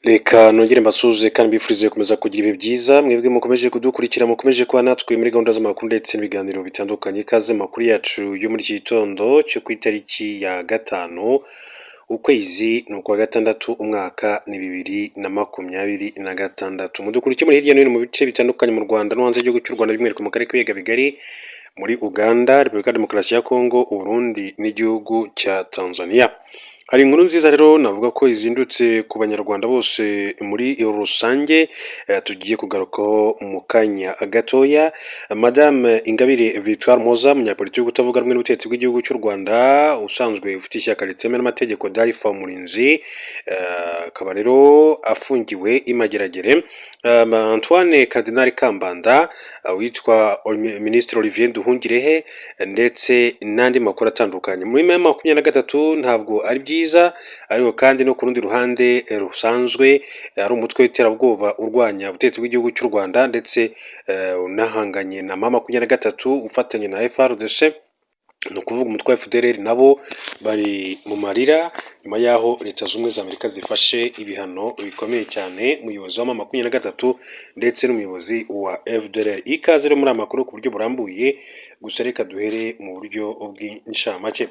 Reka nongere mbasuhuze kandi mbifurize gukomeza kugira ibihe byiza, mwebwe mukomeje kudukurikira, mukomeje kuba natwe muri gahunda z'amakuru ndetse n'ibiganiro bitandukanye. Ikaze mu makuru yacu yo muri iki gitondo cyo ku itariki ya 5, ukwezi ni ukwa gatandatu, umwaka ni 2026. Mudukurikiye muri hirya no hino mu bice bitandukanye mu Rwanda no hanze y'igihugu cy'u Rwanda, by'umwihariko mu karere k'ibiyaga bigari, muri Uganda, Repubulika ya Demokarasi ya Kongo, Uburundi n'igihugu cya Tanzania. Hari inkuru nziza rero navuga ko izindutse ku Banyarwanda bose muri rusange, tugiye kugarukaho mu kanya gatoya. Madame Ingabire Victoire Umuhoza, umunyapolitiki utavuga rumwe n'ubutegetsi bw'igihugu cy'u Rwanda, usanzwe ufite ishyaka ritemewe n'amategeko DALFA Umurinzi, akaba rero afungiwe i Mageragere. Antoine Cardinal Kambanda, witwa Minisitiri Olivier Nduhungirehe ndetse n'andi makuru atandukanye. Muri M23 ntabwo ari byiza, ariko kandi no ku rundi ruhande rusanzwe ari umutwe w'iterabwoba urwanya ubutegetsi bw'igihugu cy'u Rwanda, ndetse unahanganye na M23 ufatanya na FARDC, ni ukuvuga umutwe wa FDLR, nabo bari mu marira nyuma y'aho Leta Zunze Ubumwe za Amerika zifashe ibihano bikomeye cyane umuyobozi wa M23 ndetse n'umuyobozi wa FDLR. Ikaze rero muri aya makuru ku buryo burambuye, gusa reka duhere mu buryo bw'incamake.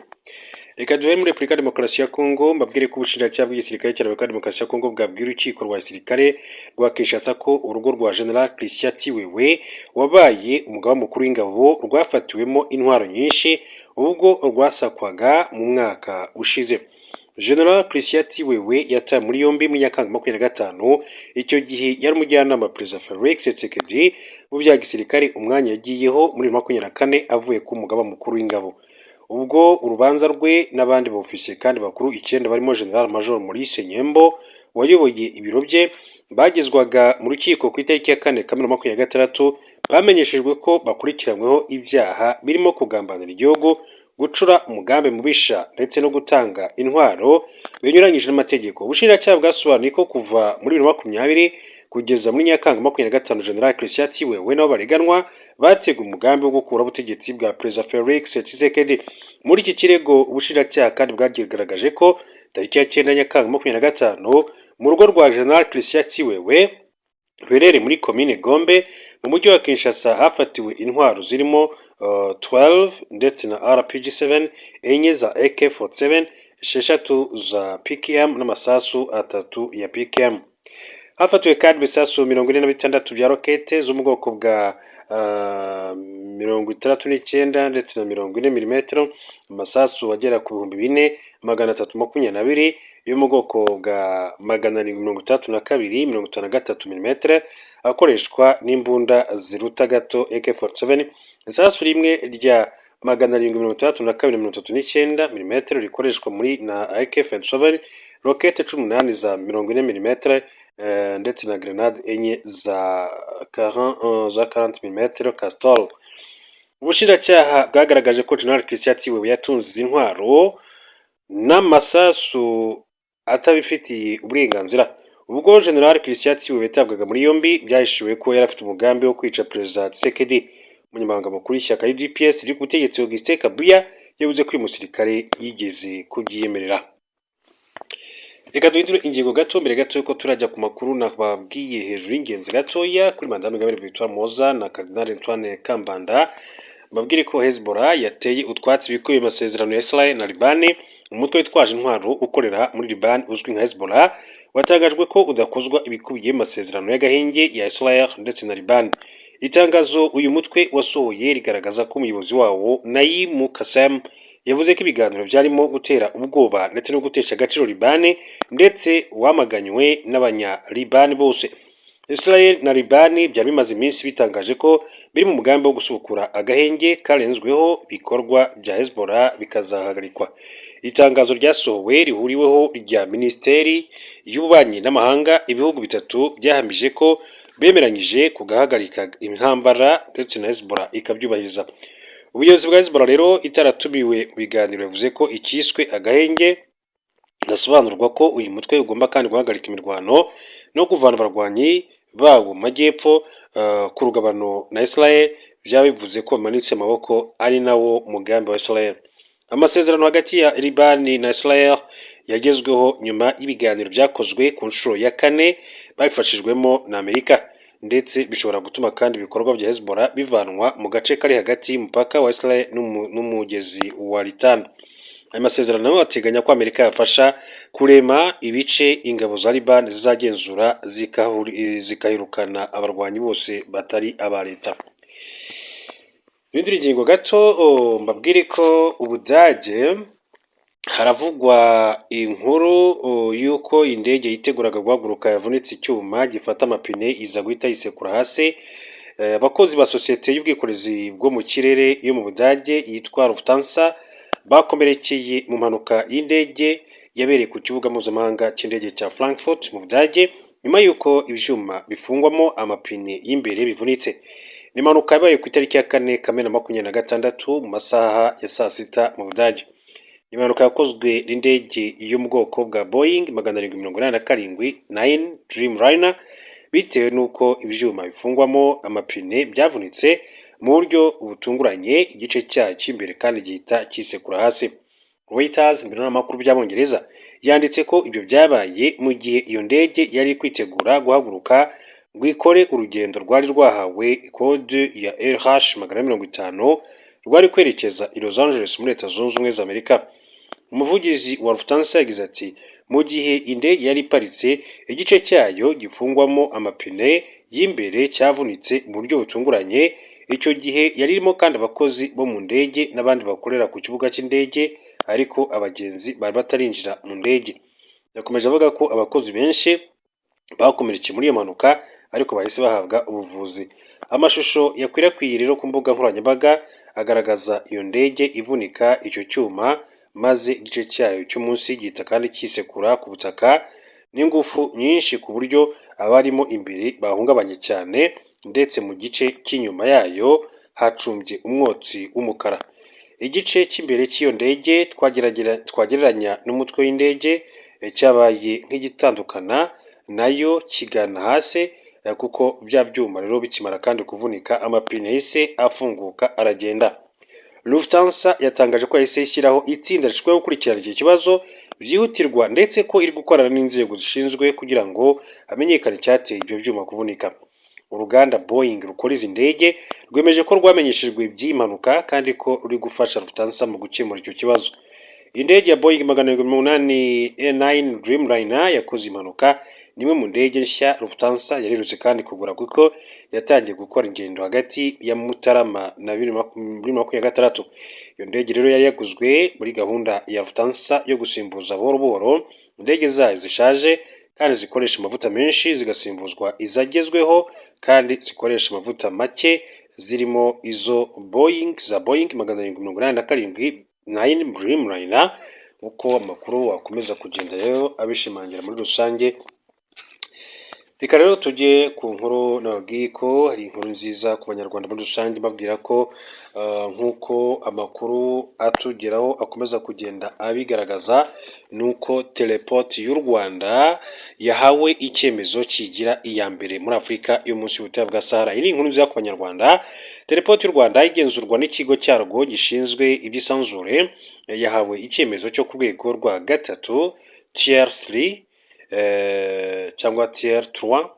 Reka duhere muri Repubulika ya Demokarasi ya Kongo, mbabwire ko ubushinjacyaha bw'igisirikare cya Repubulika ya Demokarasi ya Kongo bwabwiye urukiko rwa gisirikare rwa Kinshasa ko urugo rwa General Christian Tshiwewe, wabaye umugaba mukuru w'ingabo, rwafatiwemo intwaro nyinshi ubwo rwasakwaga mu mwaka ushize. General Christian Tshiwewe yatawe muri yombi muri Nyakanga 25, icyo gihe yari umujyanama wa Perezida Felix Tshisekedi mu bya gisirikare, umwanya yagiyeho muri 24 avuye ku mugaba mukuru w'ingabo. Ubwo urubanza rwe n'abandi bofisiye kandi bakuru icyenda barimo General Major Maurice Nyembo wayoboye ibiro bye bagezwaga mu rukiko ku itariki ya 4 Kamena 26, bamenyeshejwe ko bakurikiranyweho ibyaha birimo kugambanira igihugu, gucura umugambi mubisha ndetse no gutanga intwaro binyuranyije n'amategeko. Ubushinjacyaha bwasobanuye ko kuva muri 2020 kugeza muri Nyakanga 25, General Christian Tshiwewe nabo bareganwa bateguye umugambi wo gukuraho ubutegetsi bwa Perezida Felix Tshisekedi. Muri iki kirego, ubushinjacyaha kandi bwagaragaje ko tariki ya 9 Nyakanga 25, mu rugo rwa General Christian Tshiwewe ruherereye muri Komine Gombe mu mujyi wa Kinshasa hafatiwe intwaro zirimo 12 ndetse na RPG-7, enye za AK-47, esheshatu za PKM n'amasasu atatu ya PKM. Hafatiwe kandi ibisasu 46 bya rokete zo mu bwoko bwa 69 ndetse na 40 milimetero, amasasu agera ku 4322 yo mu bwoko bwa 762 53 milimetere akoreshwa n'imbunda ziruta gato AK-47, isasu rimwe rya 762 39 milimetero rikoreshwa muri na AK-47, rokete 18 za 40 milimetere ndetse na grenade enye za 40 milimetero Castor. Ubushinjacyaha bwagaragaje ko General Christian Tshiwewe yatunze izi ntwaro n'amasasu atabifitiye uburenganzira. Ubwo General Christian Tshiwewe yatabwaga muri yombi, byahishuwe ko yari afite umugambi wo kwica Perezida Tshisekedi. Umunyamabanga mukuru w'ishyaka UDPS riri ku butegetsi, Augustin Kabuya, yavuze ko uyu musirikare yigeze kubyiyemerera. Reka duhindure ingingo gato mbere gato yuko turajya ku makuru nababwiye hejuru y'ingenzi gatoya kuri Madame Ingabire Victoire Umuhoza na Cardinal Antoine Kambanda. Mbabwire ko Hezbollah yateye utwatsi ibikubiye mu masezerano ya Israel na Liban. Umutwe witwaje intwaro ukorera muri Liban uzwi nka Hezbollah watangajwe ko udakozwa ibikubiye mu masezerano y'agahenge ya Israel ndetse na Liban. Itangazo uyu mutwe wasohoye rigaragaza ko umuyobozi wawo, Naim Qassem, yavuze ko ibiganiro byarimo gutera ubwoba ndetse no gutesha agaciro Liban, ndetse wamaganywe n'abanya-Liban bose. Israel na Liban byari bimaze iminsi bitangaje ko biri mu mugambi wo gusubukura agahenge karenzweho, ibikorwa bya Hezbollah bikazahagarikwa. Itangazo ryasohowe rihuriweho rya Minisiteri y'Ububanyi n'Amahanga ibihugu bitatu byahamije ko bemeranyije kugahagarika intambara, ndetse na Hezbollah ikabyubahiriza. Ubuyobozi bwa Hezbollah rero itaratumiwe mu biganiro yavuze ko ikiswe agahenge gasobanurwa ko uyu mutwe ugomba kandi guhagarika imirwano no kuvana abarwanyi bawo mu majyepfo ku rugabano na Israel, byaba bivuze ko bamanitse amaboko, ari nawo mugambi wa Israel. Amasezerano hagati ya Liban na Israel yagezweho nyuma y'ibiganiro byakozwe ku nshuro ya kane babifashijwemo na Amerika, ndetse bishobora gutuma kandi ibikorwa bya Hezbollah bivanwa mu gace kari hagati y'umupaka wa Israel n'umugezi wa Litani. Aya masezerano ateganya ko Amerika yafasha kurema ibice ingabo za Liban zizagenzura, zikahirukana abarwanyi bose batari aba leta. Ibindi ngingo gato, mbabwire ko Ubudage haravugwa inkuru y'uko indege yiteguraga guhaguruka yavunitse icyuma gifata amapine, iza guhita yisekura hasi. Abakozi ba sosiyete y'ubwikorezi bwo mu kirere yo mu Budage yitwa Lufthansa bakomerekeye mu mpanuka y'indege yabereye ku kibuga mpuzamahanga cy'indege cya Frankfurt mu Budage, nyuma y'uko ibyuma bifungwamo amapine y'imbere bivunitse. Ni impanuka yabaye ku itariki ya 4 Kamena 26 mu masaha ya saa 6 mu Budage. Ni impanuka yakozwe n'indege yo mu bwoko bwa Boeing 787-9 Dreamliner, bitewe n'uko ibyuma bifungwamo amapine byavunitse mu buryo butunguranye, igice cyayo cy'imbere kandi gihita cyisekura hasi. Reuters, ibiro ntaramakuru by'Abongereza, yanditse ko ibyo byabaye mu gihe iyo ndege yari kwitegura guhaguruka ngo ikore urugendo rwari rwahawe kode ya LH 450, rwari kwerekeza i Los Angeles muri Leta Zunze Ubumwe za Amerika. Umuvugizi wa Lufthansa yagize ati: "Mu gihe indege yari iparitse, igice cyayo gifungwamo amapine y'imbere cyavunitse mu buryo butunguranye. Icyo gihe yari irimo kandi abakozi bo mu ndege n'abandi bakorera ku kibuga cy'indege, ariko abagenzi bari batarinjira mu ndege." Yakomeje avuga ko abakozi benshi bakomerekeye muri iyo mpanuka, ariko bahise bahabwa ubuvuzi. Amashusho yakwirakwiye rero ku mbuga nkoranyambaga agaragaza iyo ndege ivunika icyo cyuma, maze igice cyayo cyo munsi gihita kandi cyisekura ku butaka n'ingufu nyinshi, ku buryo abarimo imbere bahungabanye cyane, ndetse mu gice cy'inyuma yayo hacumbye umwotsi w'umukara. Igice cy'imbere cy'iyo ndege twagereranya n'umutwe w'indege cyabaye nk'igitandukana nayo kigana hasi, kuko bya byuma rero bikimara kandi kuvunika, amapine yahise afunguka aragenda. Lufthansa yatangaje ko yahise ishyiraho itsinda rishinzwe gukurikirana iki kibazo byihutirwa, ndetse ko iri gukorana n'inzego zishinzwe kugira ngo hamenyekane icyateye ibyo byuma kuvunika. Uruganda Boeing rukora izi ndege rwemeje ko rwamenyeshejwe iby'iyi mpanuka, kandi ko ruri gufasha Lufthansa mu gukemura icyo kibazo. Indege ya Boeing 789 Dreamliner yakoze impanuka ni imwe mu ndege nshya Lufthansa yaherutse kandi kugura, kuko yatangiye gukora ingendo hagati ya Mutarama na 2026. Iyo ndege rero yari yaguzwe muri gahunda ya Lufthansa yo gusimbuza buhoro buhoro indege zayo zishaje kandi zikoresha amavuta menshi, zigasimbuzwa izagezweho kandi zikoresha amavuta make, zirimo izo Boeing za Boeing 787-9 Dreamliner, nk'uko amakuru wakomeza kugenda rero abishimangira muri rusange. Reka rero tujye ku nkuru nababwiye ko hari inkuru nziza ku Banyarwanda muri rusange, mbabwira ko nk'uko amakuru atugeraho akomeza kugenda abigaragaza, ni uko teleport y'u Rwanda yahawe icyemezo kigira iya mbere muri Afurika yo munsi y'ubutayu bwa Sahara. Iyi ni inkuru nziza ku Banyarwanda. Teleport y'u Rwanda igenzurwa n'ikigo cyarwo gishinzwe iby'isanzure yahawe icyemezo cyo ku rwego rwa gatatu, tier 3 cyangwa tier 3,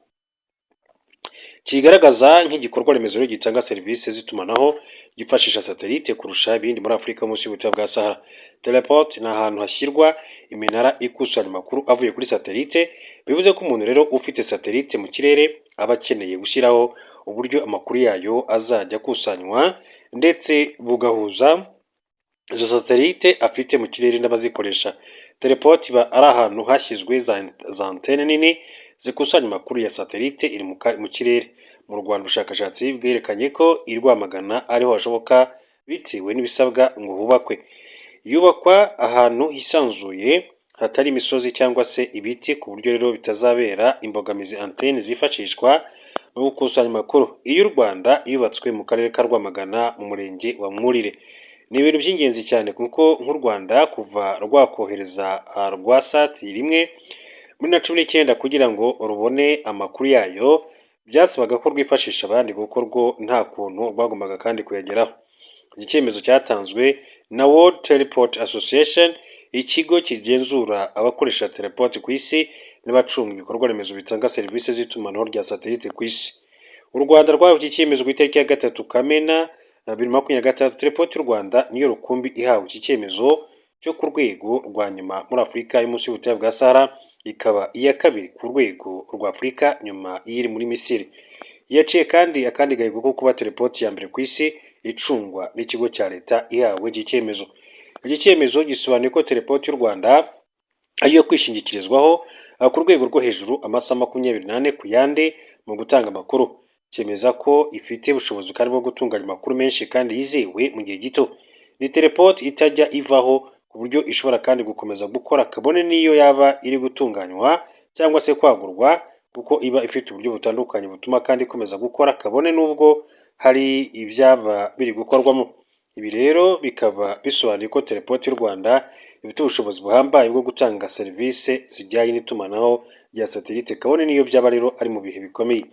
kigaragaza nk'igikorwa remezo gitanga serivisi z'itumanaho gifashisha satellite kurusha ibindi muri Afurika munsi y'ubutayu bwa Sahara. Teleport ni ahantu hashyirwa iminara ikusanya amakuru avuye kuri satellite, bivuze ko umuntu rero ufite satellite mu kirere aba akeneye gushyiraho uburyo amakuru yayo azajya akusanywa, ndetse bugahuza izo satellite afite mu kirere n'abazikoresha. Teleport iba ari ahantu hashyizwe za antene nini zikusanya amakuru ya satellite iri mu kirere. Mu Rwanda, ubushakashatsi bwerekanye ko i Rwamagana ariho hashoboka bitewe n'ibisabwa ngo hubakwe. Yubakwa ahantu hisanzuye hatari imisozi cyangwa se ibiti, ku buryo rero bitazabera imbogamizi antene zifashishwa mu gukusanya amakuru. Iy'u Rwanda yubatswe mu karere ka Rwamagana mu murenge wa Mwurire. Ni ibintu by'ingenzi cyane, kuko nk'u Rwanda kuva rwakohereza Rwasat 1 muri 19, kugira ngo rubone amakuru yayo byasabaga ko rwifashisha abandi, kuko rwo nta kuntu rwagombaga kandi kuyageraho. Iki cyemezo cyatanzwe na World Teleport Association. ikigo kigenzura abakoresha teleport ku isi n'abacunga ibikorwa remezo bitanga serivisi z'itumanaho rya satellite ku isi. U Rwanda rwahawe iki cyemezo ku itariki ya 3 Kamena 2026. Teleport y'u Rwanda niyo rukumbi ihawe iki cyemezo cyo ku rwego rwa nyuma muri Afurika yo munsi y'ubutayu bwa Sahara, ikaba iya kabiri ku rwego rwa Afurika nyuma y'iri muri Misiri. Yaciye kandi akandi gahigo ko kuba teleport ya mbere ku isi icungwa n'ikigo cya leta ihawe iki cyemezo. Iki cyemezo gisobanuye ko teleport y'u Rwanda ariyo kwishingikirizwaho ku rwego rwo hejuru amasaha 24 ku yandi mu gutanga amakuru. Cyemeza ko ifite ubushobozi kandi bwo gutunganya amakuru menshi kandi yizewe mu gihe gito. Ni teleport itajya ivaho, ku buryo ishobora kandi gukomeza gukora kabone n'iyo yaba iri gutunganywa cyangwa se kwagurwa, kuko iba ifite uburyo butandukanye butuma kandi ikomeza gukora kabone n'ubwo hari ibyaba biri gukorwamo. Ibi rero bikaba bisobanuye ko teleport y'u Rwanda ifite ubushobozi buhambaye bwo gutanga serivisi zijyanye n'itumanaho rya satellite, kabone n'iyo byaba rero ari mu bihe bikomeye.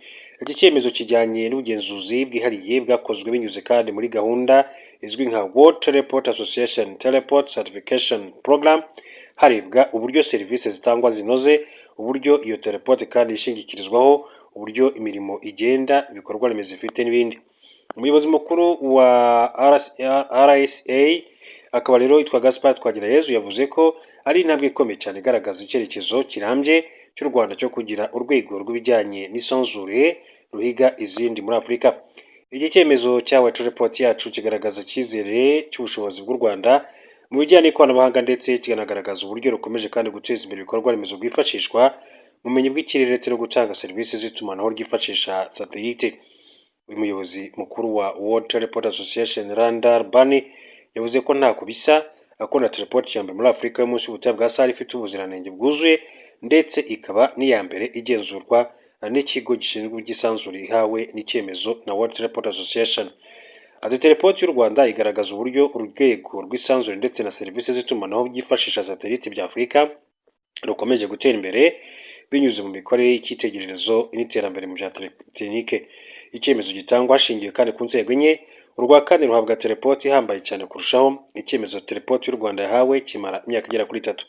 Iki cyemezo kijyanye n'ubugenzuzi bwihariye bwakozwe binyuze kandi muri gahunda izwi nka World Teleport Association Teleport Certification Program, harebwa uburyo serivisi zitangwa zinoze, uburyo iyo teleport kandi ishingikirizwaho, uburyo imirimo igenda, ibikorwa remezo ifite n'ibindi. Umuyobozi mukuru wa RSA akaba rero yitwa Gaspard Twagirayezu, yavuze ko ari intambwe ikomeye cyane igaragaza icyerekezo kirambye cy'u Rwanda cyo kugira urwego rw'ibijyanye n'isanzure ruhiga izindi muri Afurika. Iki cyemezo cyawe Teleport yacu kigaragaza icyizere cy'ubushobozi bw'u Rwanda mu bijyanye n'ikoranabuhanga, ndetse kikanagaragaza uburyo rukomeje kandi guteza imbere ibikorwa remezo byifashishwa mu bumenyi bw'ikirere ndetse no gutanga serivisi z'itumanaho ryifashisha satellite. Uyu muyobozi mukuru wa World Teleport Association, Randall Burney, yavuze ko ntako bisa akunda teleport ya mbere muri Afurika yo munsi y'ubutayu bwa Sahara ifite ubuziranenge bwuzuye, ndetse ikaba n'iya mbere igenzurwa n'ikigo gishinzwe iby'isanzure ihawe n'icyemezo na World Teleport Association. Ati: "Teleport y'u Rwanda igaragaza uburyo urwego rw'isanzure ndetse na serivisi z'itumanaho byifashisha satellite bya Afurika rukomeje gutera imbere binyuze mu mikorere y'icyitegererezo n'iterambere mu bya tekinike." Icyemezo gitangwa hashingiwe kandi ku nzego enye, urwa kane ruhabwa teleport ihambaye cyane kurushaho. Icyemezo teleport y'u Rwanda yahawe kimara imyaka igera kuri 3.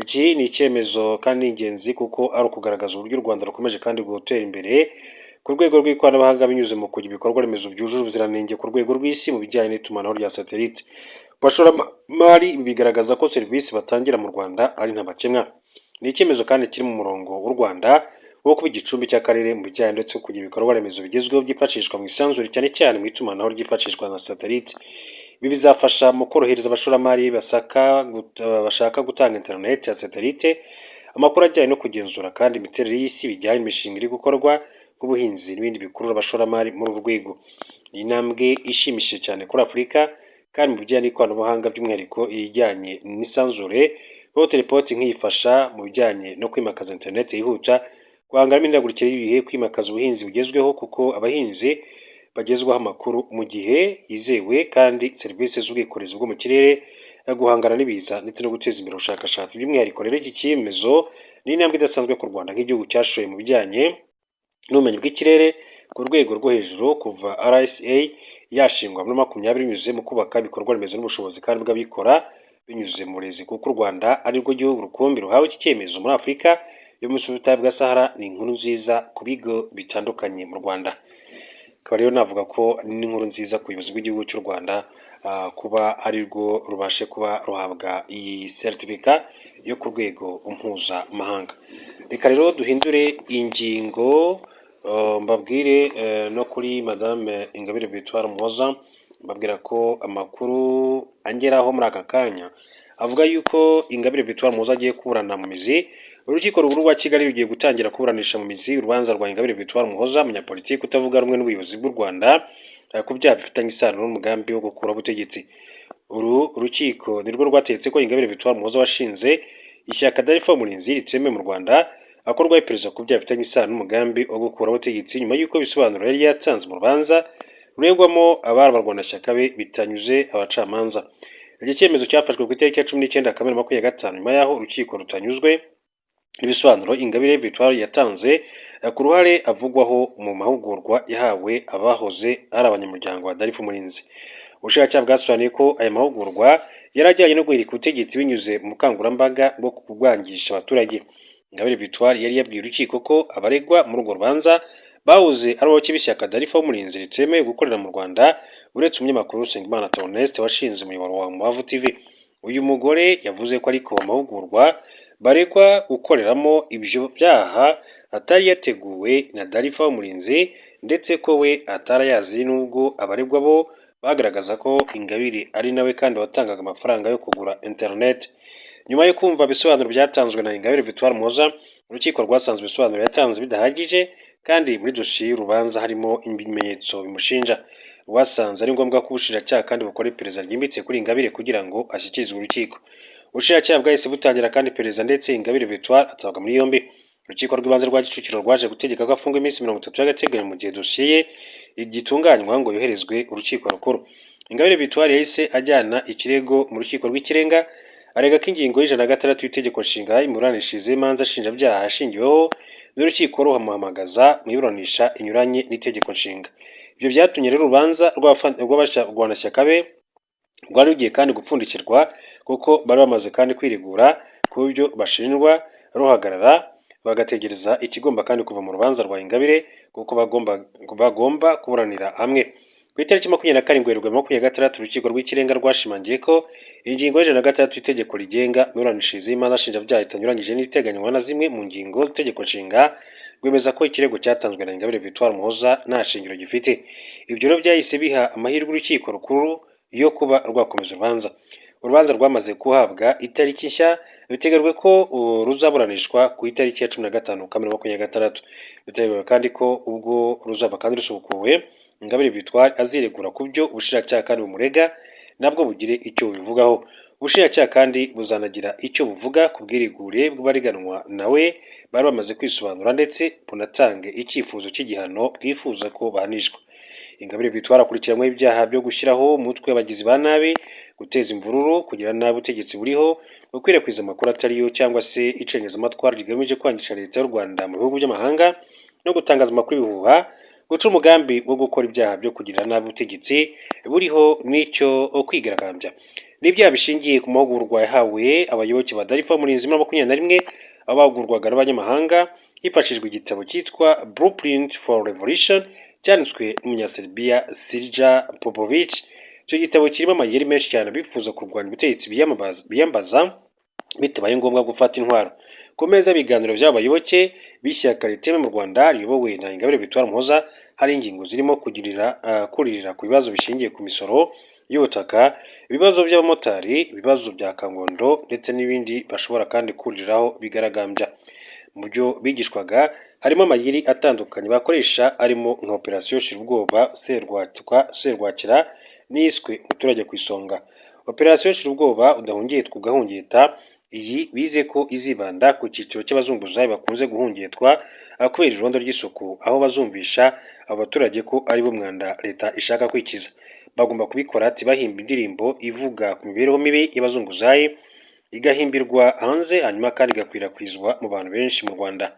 Iki ni icyemezo kandi ni ingenzi kuko ari ukugaragaza uburyo u Rwanda rukomeje kandi gutera imbere ku rwego rw'ikoranabuhanga binyuze mu kugira ibikorwa remezo byujuje ubuziranenge ku rwego rw'isi mu bijyanye n'itumanaho rya satellite. Ku bashoramari, ibi bigaragaza ko serivisi batangira mu Rwanda ari ntamakemwa. Ni icyemezo kandi kiri mu murongo w'u Rwanda wo kuba igicumbi cy'akarere mu bijyanye ndetse no kugira ibikorwa remezo bigezweho byifashishwa mu isanzure, cyane cyane mu itumanaho ryifashishwa na satellite. Ibi bizafasha mu korohereza abashoramari bashaka gutanga interineti ya satellite, amakuru ajyanye no kugenzura kandi imiterere y'isi bijyanye n'imishinga iri gukorwa nk'ubuhinzi n'ibindi bikurura abashoramari muri uru rwego. Ni intambwe ishimishije cyane kuri Afurika kandi mu bijyanye n'ikoranabuhanga, by'umwihariko ijyanye n'isanzure, kuko teleport nk'iyifasha mu bijyanye no kwimakaza interineti yihuta, guhangana n'imihindagurikire y'ibihe, kwimakaza ubuhinzi bugezweho kuko abahinzi bagezwaho amakuru mu gihe yizewe, kandi serivisi z'ubwikorezi bwo mu kirere, guhangana n'ibiza ndetse no guteza imbere ubushakashatsi. By'umwihariko rero, iki cyemezo ni intambwe idasanzwe ku Rwanda nk'igihugu cyashoye mu bijyanye n'ubumenyi bw'ikirere ku rwego rwo hejuru kuva RSA yashingwa muri 20, binyuze mu kubaka ibikorwa remezo n'ubushobozi kandi bw'abikora binyuze mu burezi. Kuko u Rwanda ari rwo gihugu rukumbi ruhawe iki cyemezo muri Afurika yo munsi y'ubutayu bwa Sahara, ni inkuru nziza ku bigo bitandukanye mu Rwanda. Akaba rero navuga ko n'inkuru nziza ku buyobozi bw'igihugu cy'u Rwanda kuba ari rwo rubashe kuba ruhabwa iyi certificat yo ku rwego mpuzamahanga. Reka rero duhindure ingingo, mbabwire no kuri Madame Ingabire Victoire Umuhoza, mbabwira ko amakuru angeraho muri aka kanya avuga yuko Ingabire Victoire Umuhoza agiye kuburana mu mizi. Urukiko Rukuru rwa Kigali rugiye gutangira kuburanisha mu mizi urubanza rwa Ingabire Victoire Umuhoza, umunyapolitiki utavuga rumwe n'ubuyobozi bw'u Rwanda, ku byaha bifitanye isano n'umugambi wo gukuraho ubutegetsi. Uru rukiko nirwo rwategetse ko Ingabire Victoire Umuhoza washinze ishyaka DALFA Umurinzi ritemewe mu Rwanda akorwaho iperereza ku byaha bifitanye isano n'umugambi wo gukuraho ubutegetsi, nyuma y'uko ibisobanuro yari yatanze mu rubanza ruregwamo abari abarwanashyaka be bitanyuze abacamanza. Iki cyemezo cyafashwe ku itariki ya 19 Kamena 25, nyuma y'aho urukiko rutanyuzwe n'ibisobanuro Ingabire Victoire yatanze ku ruhare avugwaho mu mahugurwa yahawe abahoze ari abanyamuryango ba DALFA Umurinzi. Ubushinjacyaha bwasobanuye ko aya mahugurwa yari ajyanye no guhirika ubutegetsi binyuze mu bukangurambaga bwo kurwangisha abaturage. Ingabire Victoire yari yabwiye urukiko ko abaregwa muri urwo rubanza bahoze ari abayoboke b'ishyaka DALFA Umurinzi ritemewe gukorera mu Rwanda, uretse umunyamakuru Usengimana Theoneste washinze umuyoboro wa Umubavu TV. Uyu mugore yavuze ko ariko amahugurwa baregwa gukoreramo ibyo byaha atari yateguwe na DALFA Umurinzi, ndetse ko we atarayazi, nubwo abaregwa bo bagaragaza ko Ingabire ari nawe kandi watangaga amafaranga yo kugura internet. Nyuma yo kumva ibisobanuro byatanzwe na Ingabire Victoire Umuhoza, urukiko rwasanze ibisobanuro yatanze bidahagije kandi muri dosiye y'urubanza harimo ibimenyetso bimushinja. Rwasanze ari ngombwa ko ubushinjacyaha kandi bukora iperereza ryimbitse kuri Ingabire kugira ngo ashyikirizwe urukiko. Ubushinjacyaha bwahise butangira kandi iperereza, ndetse Ingabire Victoire atabwa muri yombi. Urukiko rw'ibanze rwa Kicukiro rwaje gutegeka ko afungwa iminsi 30 y'agateganyo mu gihe dosiye ye igitunganywa ngo yoherezwe urukiko rukuru. Ingabire Victoire yahise ajyana ikirego mu Rukiko rw'Ikirenga, arega ko ingingo ya 106 y'itegeko nshinga imiburanishirize y'imanza nshinjabyaha yashingiweho n'urukiko ruhamuhamagaza mu iburanisha inyuranye n'itegeko nshinga. Ibyo byatumye rero urubanza rw'abarwanashyaka be rwari rugiye kandi gupfundikirwa, kuko bari bamaze kandi kwiregura ku byo bashinjwa, ruhagarara, bagategereza ikigomba kandi kuva mu rubanza rwa Ingabire, kuko bagomba kuburanira hamwe. Ku itariki 27 Werurwe 26, Urukiko rw'Ikirenga rwashimangiye ko ingingo ya 106 y'itegeko rigenga imiburanishirize y'imanza nshinjabyaha itanyuranyije n'iteganywa na zimwe mu ngingo z'itegeko nshinga, rwemeza ko ikirego cyatanzwe na Ingabire Victoire Umuhoza nta shingiro gifite. Ibyo rero byahise biha amahirwe urukiko rukuru yo kuba rwakomeza urubanza. Urubanza rwamaze guhabwa itariki nshya, biteganyijwe ko ruzaburanishwa ku itariki ya 15 Kamena 26. Biteganyijwe kandi ko ubwo ruzaba kandi rusubukuwe, Ingabire Victoire aziregura ku byo ubushinjacyaha kandi bumurega, nabwo bugire icyo bubivugaho. Ubushinjacyaha kandi buzanagira icyo buvuga ku bwiregure bw'abareganwa nawe bari bamaze kwisobanura, ndetse bunatange icyifuzo cy'igihano bwifuza ko bahanishwa. Ingabire Victoire akurikiranyweho ibyaha byo gushyiraho umutwe w'abagizi ba nabi, guteza imvururu, kugira nabi ubutegetsi buriho, gukwirakwiza amakuru atari yo cyangwa se icengezamatwara rigamije kwangisha Leta y'u Rwanda mu bihugu by'amahanga, no gutangaza amakuru y'ibihuha, guca umugambi wo gukora ibyaha byo kugirira nabi ubutegetsi buriho n'icyo kwigaragambya. Ni ibyaha bishingiye ku mahugurwa yahawe abayoboke ba DALFA Umurinzi muri 21, aho bahugurwaga n'abanyamahanga hifashishijwe igitabo cyitwa Blueprint for Revolution cyanditswe n'Umunyaserbia Srdja Popovic. Icyo gitabo kirimo amayeri menshi cyane abifuza kurwanya ubutegetsi biyambaza bitabaye ngombwa gufata intwaro. Ku meza y'ibiganiro by'abo bayoboke b'ishyaka ritemewe mu Rwanda riyobowe na Ingabire Victoire Umuhoza hari ingingo zirimo kugirira kuririra ku bibazo bishingiye ku misoro y'ubutaka, ibibazo by'abamotari, ibibazo bya Kangondo ndetse n'ibindi bashobora kandi kuriraho bigaragambya. Mu byo bigishwaga harimo amayeri atandukanye bakoresha, arimo nka operasiyo Shirubwoba Serwakira n'iswe Umuturage ku Isonga. Operasiyo Shirubwoba udahungetwa ugahungeta, iyi bize ko izibanda ku cyiciro cy'abazunguzayi bakunze guhungetwa kubera irondo ry'isuku, aho bazumvisha abo baturage ko ari bo mwanda leta ishaka kwikiza. Bagomba kubikora ati bahimba indirimbo ivuga ku mibereho mibi y'abazunguzayi, igahimbirwa hanze, hanyuma kandi igakwirakwizwa mu bantu benshi mu Rwanda.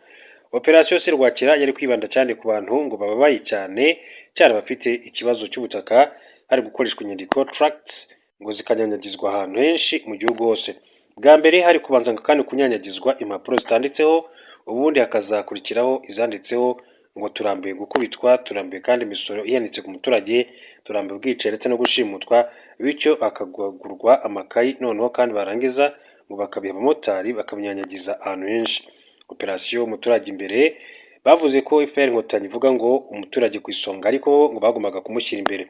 Operasiyo Serwakira yari kwibanda cyane ku bantu ngo bababaye, cyane cyane abafite ikibazo cy'ubutaka. Hari gukoreshwa inyandiko, tracts, ngo zikanyanyagizwa ahantu henshi mu gihugu hose. Bwa mbere hari kubanza kandi kunyanyagizwa impapuro zitanditseho, ubundi hakazakurikiraho izanditseho ngo "Turambiwe gukubitwa, turambiwe kandi imisoro ihanitse ku muturage, turambiwe ubwicanyi ndetse no gushimutwa." Bityo hakagurwa amakayi, noneho kandi barangiza ngo bakabiha abamotari bakabinyanyagiza ahantu henshi. Operasiyo Umuturage Imbere, bavuze ko FPR Inkotanyi ivuga ngo "Umuturage ku isonga", ariko ngo bagombaga kumushyira imbere.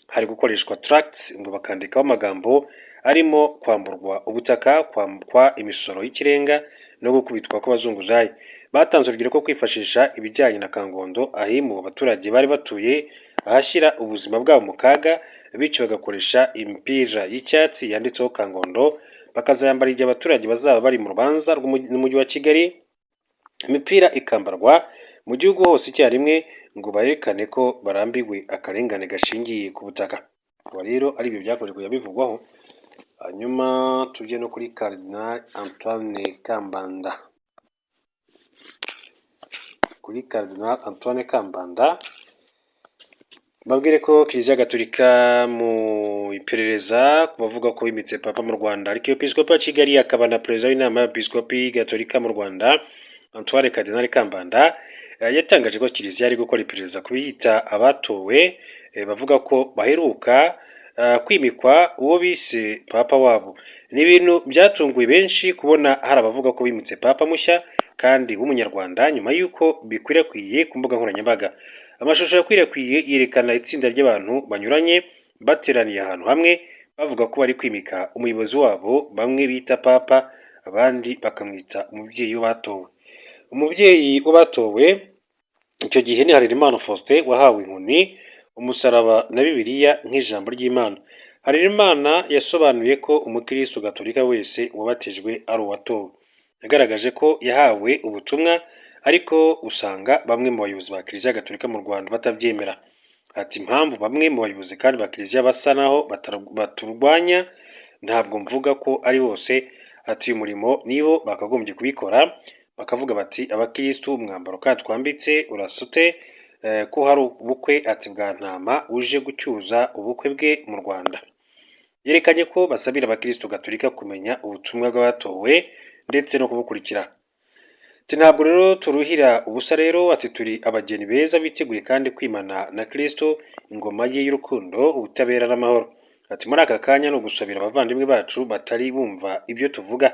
Hari gukoreshwa tracts ngo bakandikaho amagambo arimo kwamburwa ubutaka, kwambukwa imisoro y'ikirenga no gukubitwa kw'abazunguzayi. Batanze urugero ko kwifashisha ibijyanye na Kangondo, ahimuwe abaturage bari batuye ahashyira ubuzima bwabo mu kaga, bityo bagakoresha imipira y'icyatsi yanditseho Kangondo, bakazayambara igihe abaturage bazaba bari mu rubanza rw'umujyi wa Kigali. Imipira ikambarwa mu gihugu hose icyarimwe ngo berekane ko barambiwe akarengane gashingiye ku butaka. Akaba rero ari ibyo byakomeje kujya bivugwaho. Hanyuma tujye no kuri Cardinal Antoine Kambanda. Kuri Cardinal Antoine Kambanda. Mbabwire ko Kiliziya Gatolika mu iperereza ku bavuga ko bimitse Papa mu Rwanda. Arkiyepiskopi wa Kigali akaba na Perezida w'Inama y'Abepiskopi Gatolika mu Rwanda, Antoine Cardinal Kambanda, yatangaje ko Kiliziya ari gukora iperereza ku biyita abatowe, bavuga ko baheruka kwimikwa uwo bise Papa wabo. Ni ibintu byatunguye benshi kubona hari abavuga ko bimitse Papa mushya kandi w'Umunyarwanda, nyuma y'uko bikwirakwiye ku mbuga nkoranyambaga. Amashusho yakwirakwiye yerekana itsinda ry'abantu banyuranye bateraniye ahantu hamwe, bavuga ko bari kwimika umuyobozi wabo bamwe bita Papa, abandi bakamwita umubyeyi w'abatowe. Umubyeyi w'abatowe icyo gihe ni Harerimana Faustin, wahawe inkoni, umusaraba na Bibiliya nk'ijambo ry'Imana. Harerimana yasobanuye ko umukristo gatolika wese wabatijwe ari uwatowe. Yagaragaje ko yahawe ubutumwa, ariko usanga bamwe mu bayobozi ba Kiliziya Gatolika mu Rwanda batabyemera. Ati: "Impamvu bamwe mu bayobozi kandi ba Kiliziya basa naho baturwanya, ntabwo mvuga ko ari bose." Ati: "Uyu murimo nibo bakagombye kubikora, bakavuga bati abakirisitu, umwambaro kandi twambitse urasute ko hari ubukwe, ati bwa ntama uje gucyuza ubukwe bwe mu Rwanda." Yerekanye ko basabira abakirisitu gatolika kumenya ubutumwa bw'abatowe ndetse no kubukurikira. Ati: "Ntabwo rero turuhira ubusa rero." Ati: "Turi abageni beza biteguye kandi kwimana na Kristo ingoma ye y'urukundo, ubutabera n'amahoro." Ati: "Muri aka kanya ni ugusabira abavandimwe bacu batari bumva ibyo tuvuga,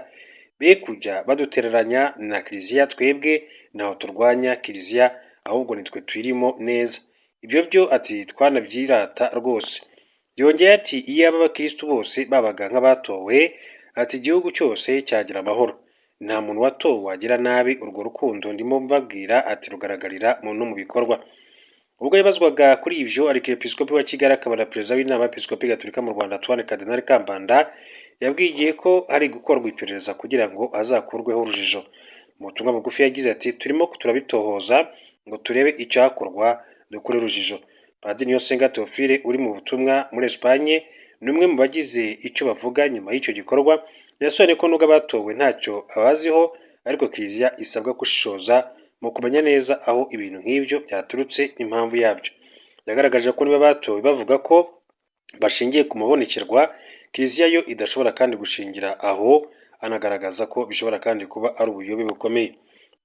be kujya badutereranya na Kiliziya. Twebwe ntaho turwanya Kiliziya, ahubwo nitwe tuyirimo neza." Ibyo byo, ati, twanabyirata rwose. Yongeye ati: "Iyaba abakirisitu bose babaga nk'abatowe," ati, "igihugu cyose cyagira amahoro. Nta muntu watowe wagira nabi. Urwo rukundo ndimo mbabwira," ati, "rugaragarira no mu bikorwa." Ubwo yabazwaga kuri ibyo, Arkiyepiskopi wa Kigali akaba na Perezida w'Inama y'Abepiskopi Gatolika mu Rwanda, Antoine Cardinal Kambanda, yabwiye Igihe ko hari gukorwa iperereza kugira ngo hazakurweho urujijo. Mu butumwa bugufi yagize ati: "Turimo turabitohoza ngo turebe icyakorwa dukure urujijo." Padiri Niyonsenga Théophile, uri mu butumwa muri Espagne, ni umwe mu bagize icyo bavuga nyuma y'icyo gikorwa. Yasobanuye ko nubwo abatowe ntacyo abaziho, ariko Kiliziya isabwa gushishoza mu kumenya neza aho ibintu nk'ibyo byaturutse n'impamvu yabyo. Yagaragaje ko niba abatowe bavuga ko bashingiye ku mabonekerwa, Kiliziya yo idashobora kandi gushingira aho, anagaragaza ko bishobora kandi kuba ari ubuyobe bukomeye.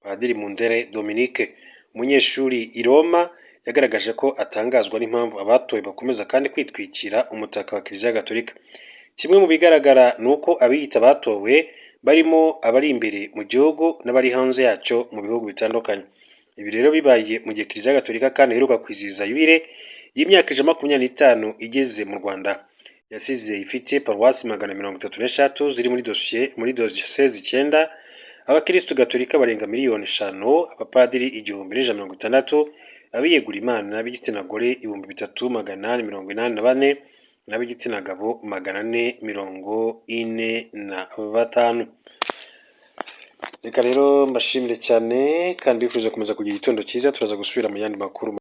Padiri Mundere Dominique, umunyeshuri i Roma, yagaragaje ko atangazwa n'impamvu abatowe bakomeza kandi kwitwikira umutaka wa Kiliziya Gatolika. Kimwe mu bigaragara ni uko abiyita abatowe barimo abari imbere mu gihugu n'abari hanze yacyo mu bihugu bitandukanye. Ibi rero bibaye mu gihe Kiliziya Gatolika kandi iheruka kwizihiza yubile y'imyaka 125 igeze mu Rwanda. Yasize ifite paruwasi 133 ziri muri dosiye muri diyosezi icyenda, abakirisitu gatolika barenga miliyoni 5, abapadiri 1160, abiyegura Imana b'igitsina gore 3884 n'ab'igitsina gabo 445. Reka rero mbashimire cyane kandi mbifuriza gukomeza kugira igitondo cyiza. Turaza gusubira mu yandi makuru.